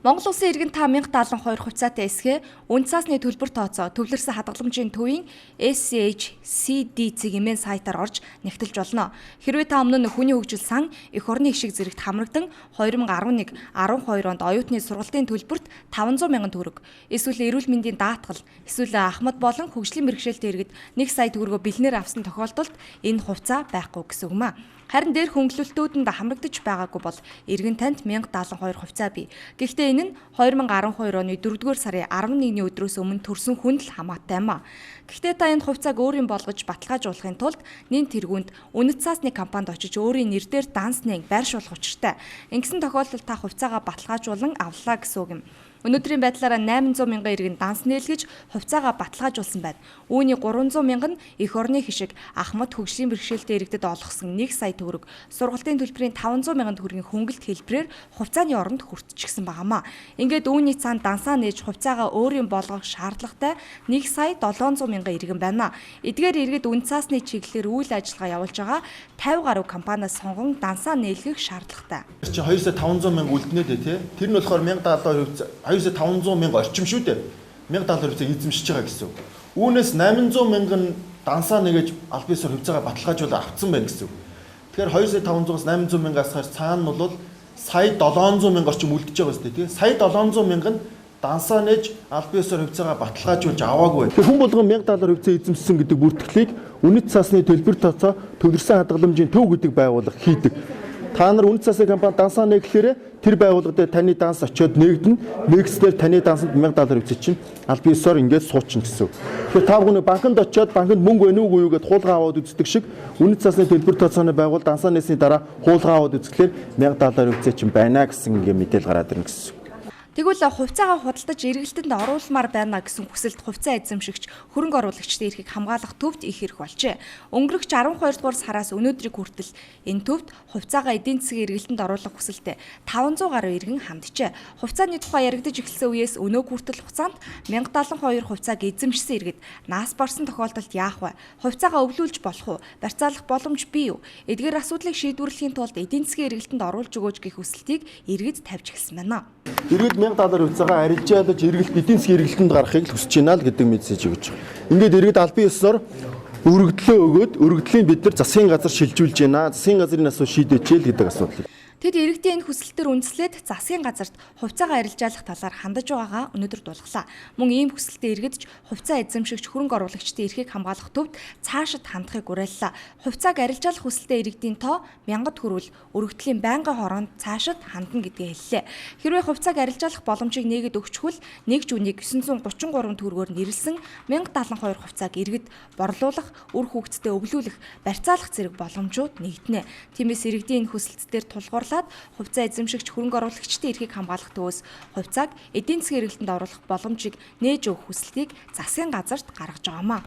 Монгол Улсын иргэн та 1072 хувьцаатай эсхээ үнэт цаасны төлбөр тооцоо төвлөрсөн хадгаламжийн төвийн SCH-CD цэг mn сайтаар орж нягтлж болно. Хэрвээ та өмнө нь хүний хөгжил сан эх орны ишиг зэрэгт хамрагдан 2011 12 онд оюутны сургалтын төлбөрт 500 мянган төгрөг, эсвэл эрүүл мэндийн даатгал, эсвэл ахмад болон хөгжлийн бэрхшээлтэй иргэд 1 сая төгрөгөө бэлнээр авсан тохиолдолд энэ хувьцаа байхгүй гэсэн үг юм а. Харин дээрх хөнгөлөлтүүдэнд хамрагдаж байгаагүй бол иргэн танд 1072 хувьцаа бий. Гэхдээ энэ нь 2012 оны 4-р сарын 11-ний өдрөөс өмнө төрсэн хүнд л хамаатай юм а. Гэхдээ та энэ хувьцааг өөрийн болгож баталгаажуулахын тулд нэн тэргүүнд үнэт цаасны компанид очиж өөрийн нэр дээр данс нээн байршуулах учиртай. Ингэсэн тохиолдолд та хувьцаагаа баталгаажуулан авлаа гэсэн үг юм. Өнөөдрийн байдлаараа 800 мянган иргэн данс нээлгэж хувьцаагаа баталгаажуулсан байна. Үүний 300 мянган нь эх орны хишиг Ахмад хөгжлийн бэрхшээлтэй иргэдэд олгосон 1 сая төгрөг, сургалтын төлбөрийн 500 мянган төгрөгийн хөнгөлт хэлбэрээр хувьцааны оронд хүртчихсэн байгаамаа. Ингээд үүний цаана дансаа нээж хувьцаагаа өөрийн болгох шаардлагатай 1 сая 700 мянган иргэн байна. Эдгээр иргэд үнэт цаасны чиглэлээр үйл ажиллагаа явуулж байгаа 50 гаруй компаниас сонгон дансаа нээлгэх шаардлагатай. Чи 2 сая 500 мянга үлднэ дээ тий. Тэр нь болохоор 1072 хувьцаа 2 сая 500 мянга орчим шүү дээ. 1070 хувьцааг эзэмшиж байгаа гэсэн үг. Үүнээс 800 мянган нь дансаа нэгэж аль биесээр хувьцаагаа баталгаажуулаад авцсан байна гэсэн үг. Тэгэхээр 2 сая 500-аас 800 мянгаас хаар цаана нь бол сая 700 мянга орчим үлдэж байгаа шүү дээ тий. Сая 700 мянга нь дансаа нээж аль биесээр хувьцаагаа баталгаажуулж аваагүй. Тэгэхээр хүн болгон 1070 хувьцаа эзэмшсэн гэдэг бүртгэлийг үнэт цаасны төлбөр тооцоо төвлөрсөн хадгаламжийн төв гэдэг байгууллага хийдэг. Та нар үнэт цаасны компани дансаа нэглэхээр тэр байгууллага дээр таны данс очиод нэгдэнэ. Нэгснээр таны дансанд 1070 хувьцаа чинь аль биесээр ингээд суучихна гэсэн үг. Тэгэхээр та бүхэн банкнд очиод банкнд мөнгө байна уугүй юу гэдээ хуулгаа аваад үздэг шиг үнэт цаасны төлбөр тооцооны байгууллага дансаа нээсний дараа хуулгаа аваад үзэхлээр 1070 хувьцаа чинь байна гэсэн ингээд мэдээлэл гараад ирнэ гэсэн үг. Тэгвэл хувьцаагаа худалдаж эргэлтэнд оруулмаар байна гэсэн хүсэлт хувьцаа эзэмшигч хөрөнгө оруулагчдын эрхийг хамгаалах төвд их хэрэг болжээ. Өнгөрөх 12 дугаар сараас өнөөдрийг хүртэл энэ төвд хувьцаагаа эдийн засгийн эргэлтэнд оруулах хүсэлтэд 500 гаруй иргэн ханджээ. Хувьцааны тухай яригдаж эхэлсэн үеэс өнөөг хүртэл хугацаанд 1072 хувьцааг эзэмшсэн иргэд нас барсан тохиолдолд яах вэ? Хувьцаагаа өвлүүлж болох уу? Барьцаалах боломж бий юу? Эдгээр асуудлыг шийдвэрлэхийн тулд эдийн засгийн эргэлтэнд оруулж өгөөч гэх хүсэлтийг иргэд тавьж эхэлсэн байна. Иргэд 1070 хувьцаагаа арилжаалаж эргэлт эдийн засгийн эргэлтэнд гаргахыг л хүсэж байна л гэдэг мессеж өгч байгаа. Ингээд иргэд албан ёсоор өргөдлөө өгөөд өргөдлийн бид нар засгийн газар шилжүүлж байна. Засгийн газрын асуу шийдээч л гэдэг асуудал. Тэд иргэдийн энэ хүсэлтээр үндэслээд засгийн газарт хувьцаагаа арилжаалах талаар хандаж байгаагаа өнөөдөр дуулгалаа. Мөн ийм хүсэлтэд иргэдч хувьцаа эзэмшигч хөрөнгө оруулагчдын эрхийг хамгаалах төвд цаашид хандахыг уриаллаа. Хувьцааг арилжаалах хүсэлтэд иргэдийн тоо 1000-д хүрвэл өргөдлийн байнгын хороонд цаашид хандна гэдгээ хэллээ. Хэрвээ хувьцааг арилжаалах боломжийг нээгээд өгчхөл нэг жүнийг 933 төгрөгөөр нэрлсэн 1072 хувьцааг иргэд борлуулах, үр хүүхэдтэй өвлүүлэх, барьцаалах зэрэг боломжууд нэгднэ. Тиймээс иргэдийн энэ хүсэлтээр тулгуурлаад хувьцаа эзэмшигч хөрөнгө оруулагчдын эрхийг хамгаалах төвөөс хувьцааг эдийн засгийн эргэлтэнд оруулах боломжийг нээж өгөх хүсэлтийг засгийн газарт гаргаж байгаамаа.